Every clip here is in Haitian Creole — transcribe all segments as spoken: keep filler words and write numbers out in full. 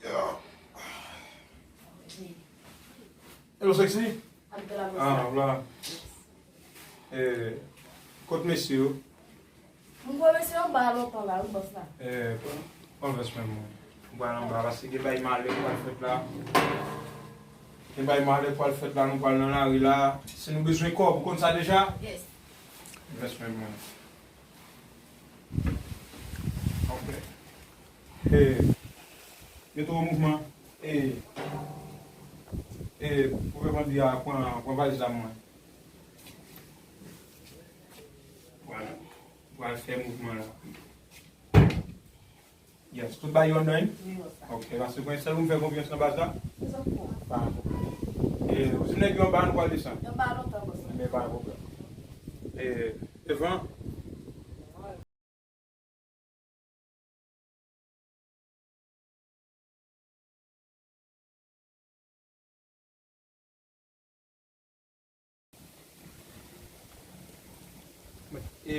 Yeah. Hello, sexy. Ah, vla. Eh, kot mesye yo? M kwè mesye yo ba lontan la, wi, bòs la. Eh, pran vès mwen, mwen. M pral anba, paske gen bay malè k pral fèt la. Gen bay malè k pral fèt la, nou pral nan lari la. Si nou bezwen kòb, ou konn sa deja? Yes. Vès mwen, mwen. Ok. Eh, mete w an mouvman. Eh, eh, gouvèman di a pran, pran valiz la mwen. Vwala. Pral fè mouvman la. Yes, tout bagay yo anndan, wi? Wi, bòs la. Ok, paske mwen sèl ou m fè konfyans nan baz la. Pa gen pwoblèm. E, ou di nèg yo anba, nou pral desann. Yo anba lontan, bòs la. Men pa gen pwoblèm. E, devan. E,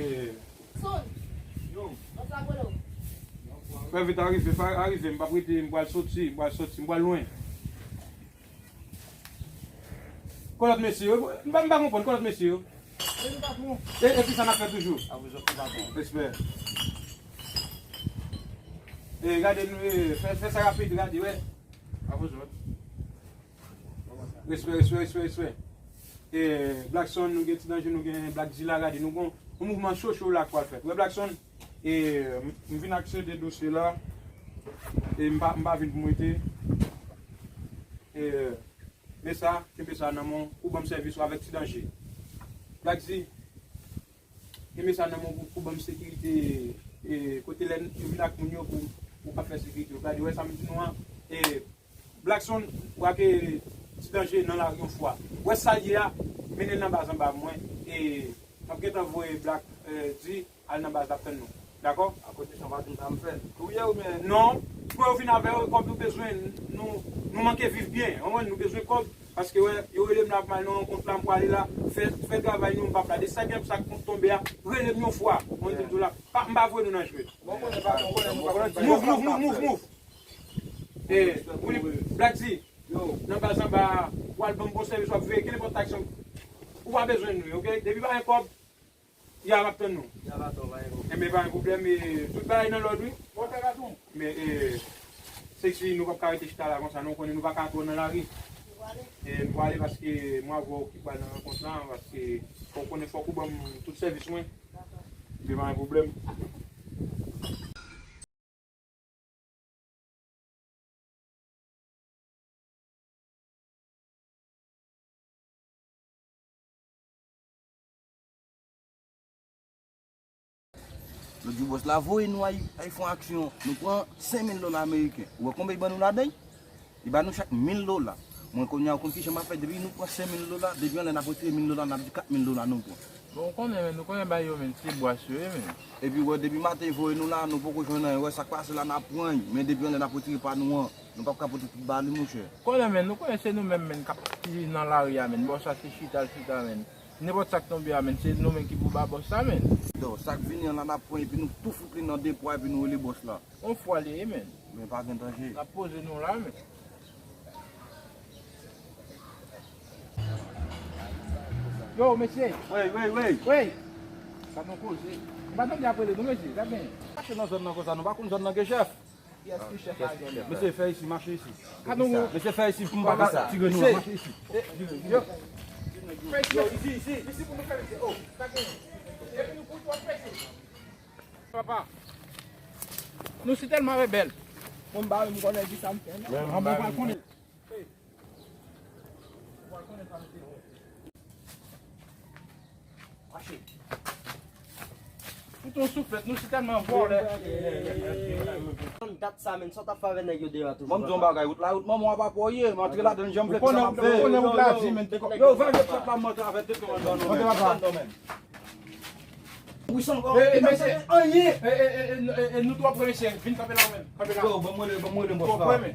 yo. Fè vit, arive, fè arive, m p ap rete, m pral soti, m pral soti, m pral lwen. Kon lòt mesye yo, m pa, m pa konprann, kon lòt mesye yo. E, e kisa n ap fè toujou? Respè. E, gade nou, e, fè, fè sa rapid, gade, wè. Respè, respè, respè, respè. E, Blackson, nou gen Ti Danje, nou gen Black Zilla, gade, nou gon yon mouvman cho, cho la k pral fèt. Wè, Blackson, e, m, m vin aksede dosye la. E, m pa, m pa vin pou m rete. E, men sa, kenbe sa nan men w, ou ban m sèvis ou avèk Ti Danje. Black Z, kenbe sa nan men w pou, pou ban m sekirite, e, kote lè yo vin ak moun yo pou, pou w ka fè sekirite yo. Gade, wè sa m di nou an, e, Blackson, w ap Ti Danje nan lari yon fwa. Wè sa l ye a, mennen l nan baz anba mwen, e, m ap gentan voye Black, e, di, al nan baz la ap tann nou. Dakò? A kondisyon pa di m sa m fè. Touye ou byen? Non. Pou yo vin avè yo, kòb nou bezwen, nou, nou manke viv byen. Konprann? Nou bezwen kòb. Paske, wè, yo rele m la pou m al nan rankont la, m prale la, fè, fè travay nou, m p ap la. De sa gen sa k tonbe a, rele m yon fwa. Mwen di m tou la, pa, m pa voye nou nan jwèt. Bon, konnen pa, bon, konnen nou pa konn sa n ap fè. Move, move, move, move, move. E, Black Z, nan baz anba a, w al ban m bon sèvis, w ap veye, kenenpòt aksyon. Ou pa bezwen nou, ok? Depi pa gen kòb, Ya, m ap tann nou. Ya, pa twò, pa gen pwoblèm. Enben, pa gen pwoblèm, e, tout bagay nan lòd, wi. Men, e, Sexy, nou p ap ka rete chita la konsa, non, ou konnen nou pa ka twò nan lari. E, nou prale paske mwen avè w ki pral nan rankont la, paske fò w konnen, fòk ou ban m tout sèvis mwen. Enben, pa gen pwoblèm. Lòt jou bòs la voye nou al, al fè yon aksyon. Nou pran senk mil dola ameriken. Ou wè konbyen li ban nou ladan l? Li ba nou chak mil dola. Mwen kounye a, ou konn kijan m ap fè, depi nou pran senk mil dola, depi anlè n ap retire mil dola, n ap di kat mil dola nou pran. Bon, ou konnen, men, nou konnen bay yo, men, se bwas yo ye, men. Epi, wè, depi maten voye nou la, nou poko jwenn anyen. Wè, sa k pase la, n ap pran l, men depi anlè n ap retire pa nou an, nou p ap ka pote tout ba li, monchè. Konnen, men, nou konnen se nou menm, men, k ap ki nan lari a, men. Bòs la se chita l chita, men. Nenpòt sa k tonbe a, men, se nou menm ki pou ba bòs la, men. Yo, sa k vini an la, n ap pran, epi nou tou fout li nan de pwa, epi nou rele bòs la. On fwa li ye, men. Men pa gen danje. N ap poze nou la, men. Yo, mesye. Wi, wi, wi. Wi. Sa nou koze. M pa tande ap rele nou, mesye. Sa byen. Mache nan zòn nan konsa, nou pa konn zòn nan gen chèf. Kiyès ki chèf la, zòn nan? Mesye, fè isi, mache isi. Ka nou. Mesye, fè isi pou m pa ka tire nou, mache isi. Yo. Fè isi, isi, isi, isi pou nou fè, mesye. Oh, sa gen. Epi nou pou twò fè isi. Papa, nou si tèlman rebèl. Bon, m pa menm konnen kisa m fè, non. An bon, pa konnen. Mache. Fout yon souflèt, nou si tèlman vòlè. Konn dat sa, men, sa w t ap fè avè nèg yo deyò a toujou, papa? Ban m di yon bagay, wout la, wout manman w a pa pou w ye, m antre ladan l, jan m vle, papa. Ou konnen, ou konnen wout la di, men, te kò. Yo, vè, vè, papa, m antre avè tete w anndan nou, men. Antre, papa. Anndan, men. Wi, san ankò. E, e, mesye, anyen. E, e, e, e, e, nou twò pre, mesye. Vin kanpe la, ou menm. Kanpe la. Yo, ban mwen le, ban mwen le, bòs la. Twò pre, men.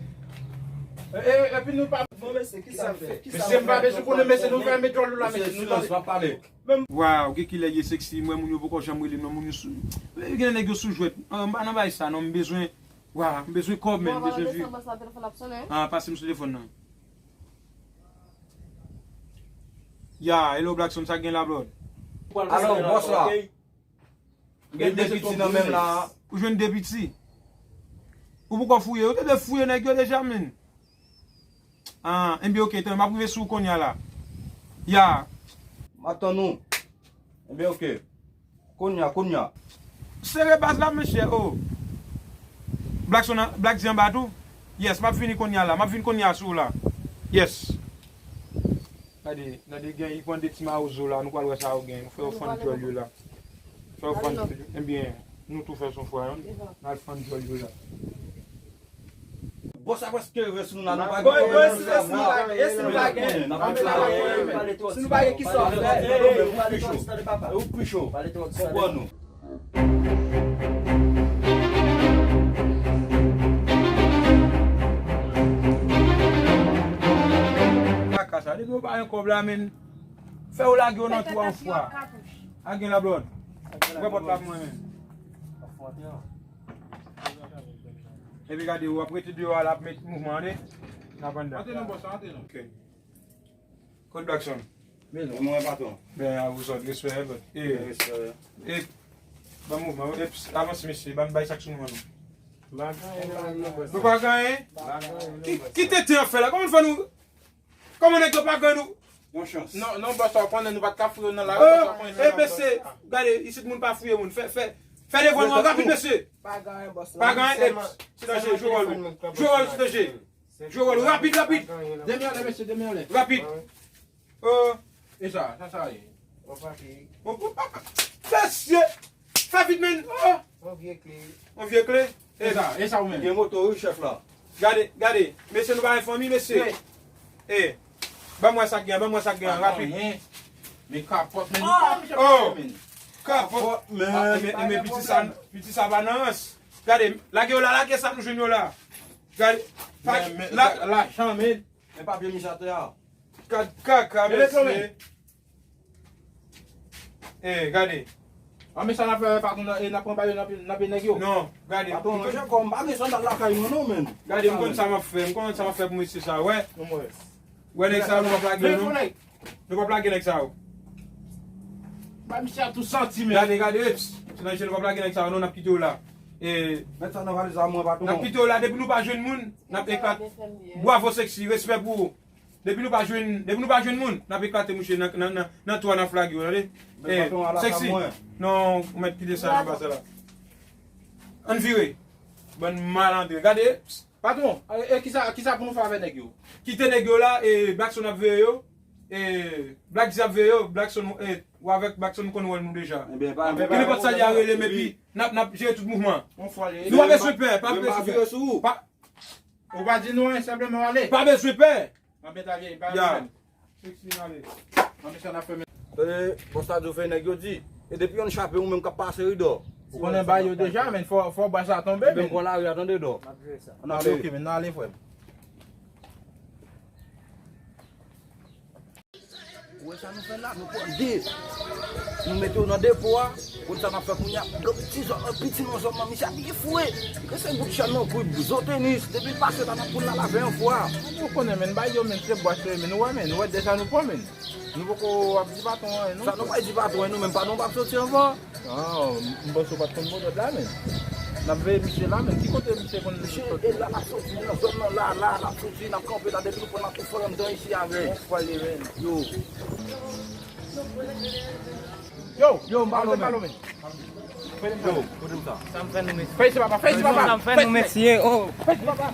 E, e, epi nou pa. Bon, mesye, kisa m fè? Kisa m fè? Mesye, m pa bezwen konnen, mesye, nou fè met dwòl la, mesye, nou silans, m ap pale. Waw, gen kilè ye Sexy, m wè moun yo poko janm rele m, non, moun yo sou, gen nèg yo sou jwèt. An, m pa nan bay sa, non, m bezwen Wa, m bezwen kòb, men, m bezwen vi. Ah, pase m sou telefòn nan. Ya, hello, Blackson, sa k gen la, Blood? Alò, bòs la. M gen de piti nan men m la. Ou jwenn de piti? Ou poko fouye? Ou te dwe fouye nèg yo deja, men. Ah, enben, ok, tann, m ap rive sou ou kounye a la. Ya. M ap tann ou. Enben, ok. Kounye a, kounye a. Sere baz la, monchè, oh. Blackson, Black G anba tou? Yes, m ap vini kounye a la. M ap vin kounye a sou ou la. Yes. Gade, gade, gen, li pran de ti mawozo la. Nou pral wè sa yo gen. Nou fè yo fann djòl yo la. Fè yo fann, enben, nou tou fè son fwa, non? N al fann djòl yo la. Bòs la prèske rive sou nou la, nou pa gen pwoblèm, nou sa vwa. E si nou pa gen? N ap pale twòp. Si nou pa gen, kisa w ap fè? Ou pi cho. Ou pi cho. Konprann nou. Kaka sa, depi yo pa gen kòb la, men, fè yo lage yo nan twou yon fwa. A gen la, Blood. Ouvè pòt la pou mwen, men. Epi gade, w ap rete deyò a, l ap met mouvman an, de. N ap anndan. Antre non, bòs, antre non. Ok. Kot Blackson? Men non, mwen patwon. Ben, a vous autres, respè, bro. E, respè. E, ban mouvman, e, ps, avanse, mesye, ban bay sa k sou nou an, non. M pa gen anyen, non, bòs. Nou pa gen anyen? M pa gen anyen, non, bòs. Ki, ki tenten ap fè la? Kòman n fè nou Kòman nèg yo pa gen nou? Bon chans. Non, non, bòs, ou konnen nou pa t ka fouye nan lari, bòs, ou konnen. E mesye, gade, isit moun pa fouye moun. Fè, fè, fè devwa nou an rapid, mesye. Pa gen anyen, bòs. Pa gen anyen, eps, se danje, jwe wòl ou. Jwe wòl ou, se danje. Jwe wòl ou, rapid, rapid. De men anlè, mesye, de men anlè. Rapid. Oh. E sa, sa, sa ye. Bon, bon, papa. Mesye! Fè vit, men! Oh! Yon vye kle. Yon vye kle? E sa, e sa ou menm? Gen moto, wi, chèf la. Gade, gade. Mesye, nou pa gen fanmi, mesye. E, ban m wè sa k gen, ban m wè sa k gen, rapid. Men kapòt, men. Oh! Kapòt, men. E men, piti sa, piti sa pa nan rans. Gade, lage yo la, lage sa nou jwenn yo la. Gade, pa, men, la, lajan, men. Men papye misye atè a. Gad kaka, mesye. E, gade. A, men sa n ap fè, patwon, e, n ap pran ba yo, n ap, n ap nèg yo. Non, gade. Patwon, mwen, Jacob, m pa gen sandal lakay mwen, non, men. Gade, m konn sa m ap fè, m konn sa m ap fè pou mesye sa, wè. Wè nèg sa, nou p ap lage, non. Nou p ap lage nèg sa yo. Ba misye a tou santi, men. Gade, gade, eps. Se nan je nou p ap lage nèg sa yo, non, n ap kite yo la. E, met sa nan valiz la, mwen, patwon. N ap kite yo la, depi nou pa jwenn moun, n ap eklate. Bravo, Sexy, respè pou ou. Depi nou pa jwenn, depi nou pa jwenn moun, n ap eklate mouche nan, nan, nan, nan twou a, n ap flage yo, tande? Men, eh, patwon, ala sa Sexy. Mwen. Non, ou mèt kite sa nan baz la. Ann vire. Bann malandren. Gade, patwon, e, e kisa, kisa pou nou fè avè nèg yo? Kite nèg yo la, e, Blackson ap veye yo. E, Black G ap veye yo. Blackson, e, ou avèk Blackson, nou konn wòl nou deja. Ebyen, pa, ke nenpòt sa li a rele m, epi n ap, n ap jere tout mouvman. Nou pa bezwen pè, pa bezwen pè. Pa, Ou pa di nou anyen, senpleman w ale. Pa bezwen pè. Anben, ta vye, pa vye. Sexy, n ale. Anben, sa n ap fè men. Tande, bòs la di w fè nèg yo di. E depi yonn chape, ou menm k ap pase ridò. Ou konnen bay yo deja, men fò, fò bwa sa tonbe, men. Pran lari a, tande, dò. Ann ale, ok, men n ale, frè m. Ou wè sa nou fè la? Nou pran de. Nou mete yo nan depo a. Konn sa n ap fè kounye a? Gwo piti zòn, piti nan zòn nan, misye ap byen foure. Li gen se bout chèn nan kou, zo tenis. Depi l pase la, n ap konn l al avè yon fwa. Ou konnen, men, bay yo, men, se bwach yo, men, ou wè, men, ou wè deja nou pran, men. Nou poko ap di patwon anyen, non. Sa nou pa di patwon, nou menm, patwon p ap soti anvan. Ah, m panse w pa t konn modòd la, men. N ap veye misye la, men. Ki kote misye konn soti? Misye, e la, l ap soti nan zòn nan, la, la, l ap soti, n ap kanpe la, depi nou pran, n ap tou fò anndan isi avè. Bon, fò li, men. Yo. Yo, yo, m pa lo, men. Yo, kote m sa? Sa m fè nou, mesye. Fè isi, papa, fè isi, papa. Sa m fè nou, mesye, oh. Fè isi, papa.